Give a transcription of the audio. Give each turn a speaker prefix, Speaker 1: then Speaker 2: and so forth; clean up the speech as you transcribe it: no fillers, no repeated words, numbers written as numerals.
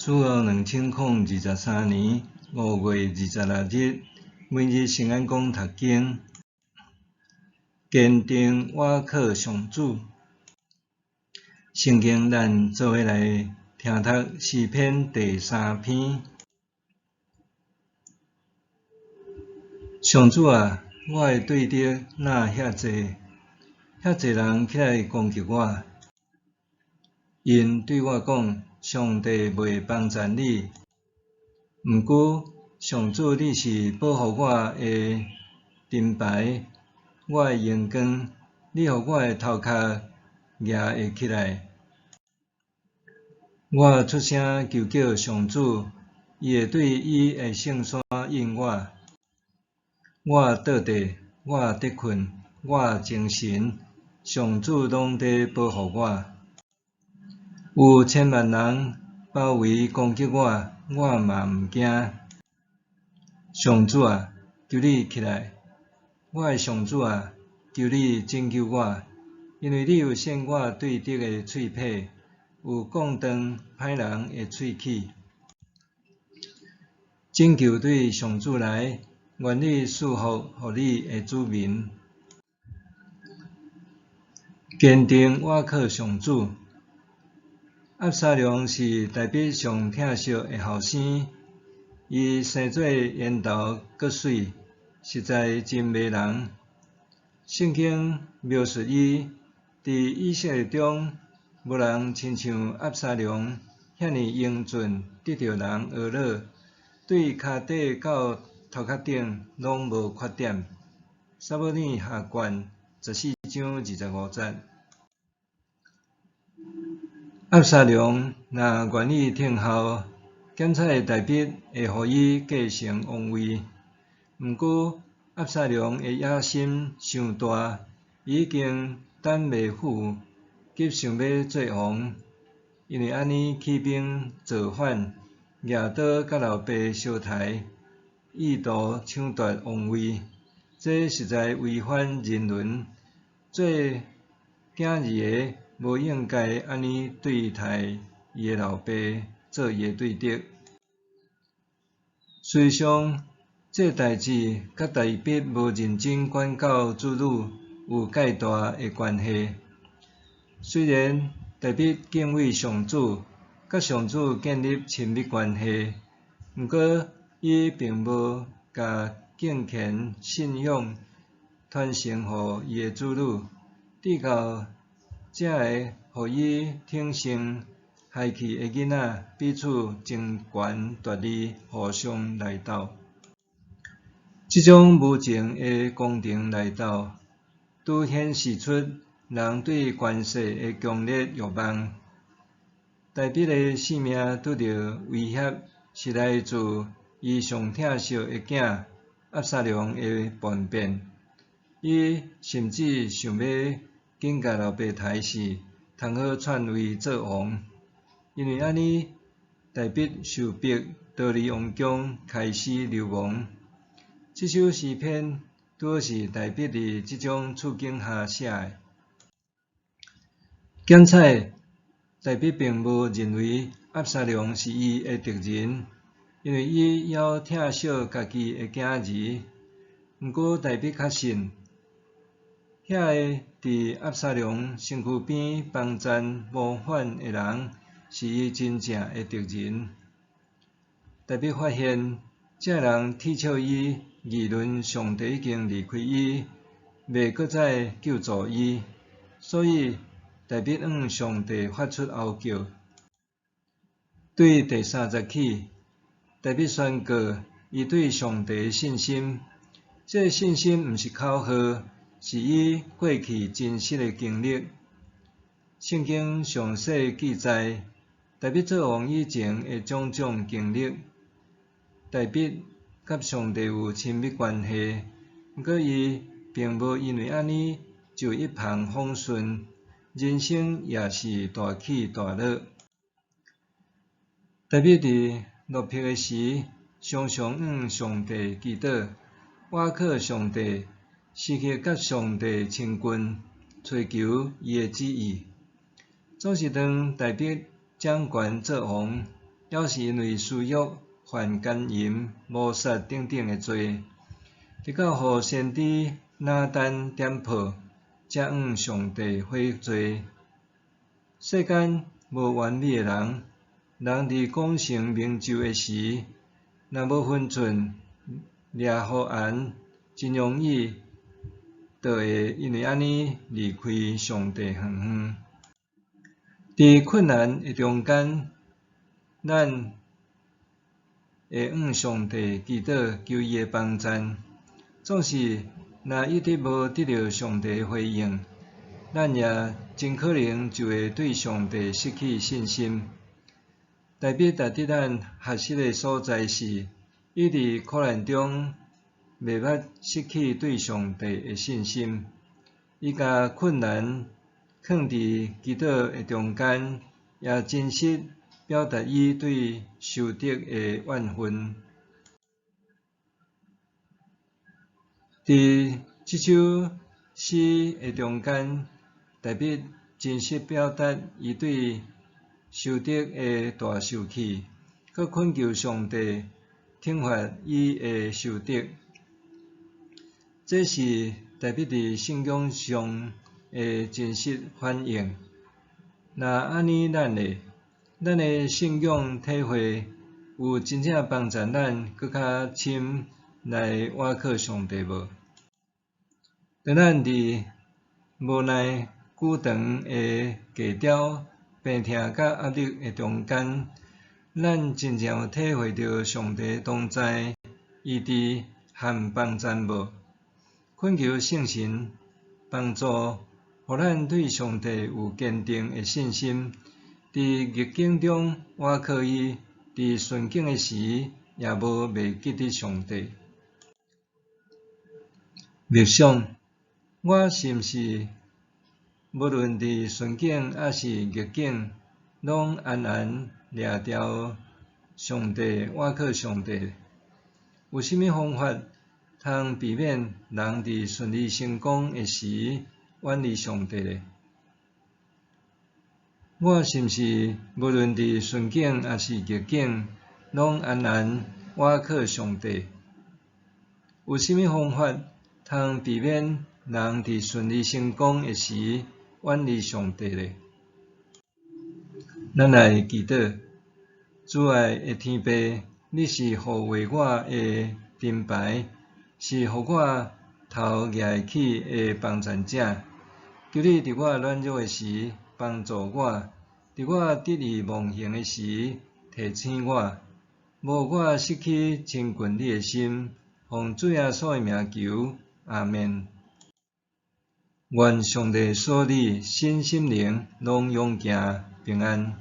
Speaker 1: 主後2023年5月26日，每日聖安講讀經，堅定倚靠上主。聖經咱做伙來聽讀詩篇第三篇。上主啊，我的對敵哪遐濟，遐濟人起來攻擊我。𪜶對我講：上帝袂幫贊你。毋過，上主你是保護我的盾牌，我的榮光，你予我的頭殼舉會起來。我出聲求叫上主，伊會對伊的聖山應我。我倒地，我得睏，我精神，上主攏佇保護我。有千萬人包圍攻擊我，我嘛毋驚。上主啊，求你起來！我的上主啊，求你拯救我！因為你有扇我對敵的喙䫌，有摃斷歹人的喙齒。拯救對上主來，願你賜福予你的子民。堅定倚靠上主。押沙龍是大衛上疼惜的後生，伊生做緣投閣媠，實在真迷人。聖經描述伊，佇以色列中，無人親像押沙龍遐爾英俊，得著人呵咾，對跤底到頭殼頂攏無缺點。撒母耳下卷14章25節。押沙龍若願意聽候，檢採大衛會予伊繼承王位。毋過，押沙龍的野心傷大，伊已經等袂赴，急想欲做王。因為按呢起兵造反，舉刀佮老爸相刣，意圖搶奪王位。這實在違反人倫。做囝兒的無應該按呢對待伊的老爸，做伊的對敵。事實上，這代誌佮大衛無認真管教子女有蓋大的關係。雖然大衛敬畏上主，佮上主建立親密關係，毋過伊並無共敬虔信仰傳承予伊的子女，直到才會予伊挺身害去的囡仔彼此爭權奪利，互相內鬥。這種無情的宮廷內鬥，拄顯示出人對權勢的強烈欲望。大衛的性命拄著威脅，是來自伊上疼惜的囝押沙龍的叛變。伊甚至想欲緊共老爸刣死，通好篡位做王。因為按呢，大衛受迫逃離王宮，開始流亡。這首詩篇拄好是大衛佇這種處境下寫的。檢採大衛並無認為押沙龍是伊的敵人，因為伊猶疼惜家己的囝兒。毋過大衛確信，遐个佇押沙龍身軀邊幫贊謀反的人，是伊真正的敵人。大衛發現，這个人恥笑伊，議論上帝已經離開伊，袂閣再救助伊，所以大衛向上帝發出哀叫。對第三節起，大衛宣告伊對上帝的信心。這个信心毋是口號，是伊過去真實的經歷。聖經詳細記載大衛做王以前的種種經歷。大衛佮上帝有親密關係，毋過伊並無因為按呢就一帆風順，人生也是大起大落。大衛佇落魄的時，常常向上帝祈禱，倚靠上帝，時刻佮上帝親近，揣求伊的旨意。總是當大衛掌權做王，抑是因为私欲犯奸淫、谋杀等等的罪，直到予先知拿单点破，才向上帝悔罪。世间无完美的人，人伫功成名就的时，若无分寸，掠予缘，真容易就会因为按呢离开上帝远远。伫困难的中间，咱会向上帝祈祷，求伊的帮助。总是若一直无得著上帝的回应，咱也真可能就会对上帝失去信心。大卫值得咱学习的所在是，伊伫苦难中袂捌失去对上帝的信心。伊共困难囥伫祈祷的中间，也真实表达伊对仇敌的怨恨。伫这首诗的中间，大卫真实表达伊对仇敌的大受气，阁恳求上帝惩罚伊的仇敌。这是大卫伫信仰上的真实反应。若按呢，咱咧，咱的信仰体会有真正帮助咱阁较深来倚靠上帝无？当咱伫无奈久长的低调、病痛佮压力的中间，咱真正有体会著上帝同在、医治和帮助无？恳求圣神帮助，予咱对上帝有坚定的信心，伫逆境中倚靠伊，伫顺境的时也无袂记得上帝。默想，我是毋是无论伫顺境抑是逆境，拢安安掠牢上帝，倚靠上帝？有啥物方法通避免人伫顺利成功的时远离上帝呢？我是毋是无论伫顺境抑是逆境，拢安安倚靠上帝？有啥物方法通避免人伫顺利成功的时远离上帝呢？咱来祈祷，慈爱的天父，你是护卫我的盾牌，是予我头举会起的帮助者。求你伫我软弱的时帮助我，伫我得意忘形的时提醒我，无予我失去亲近你的心。奉主耶稣的名求，阿们。愿上帝赐你身心灵拢勇健平安。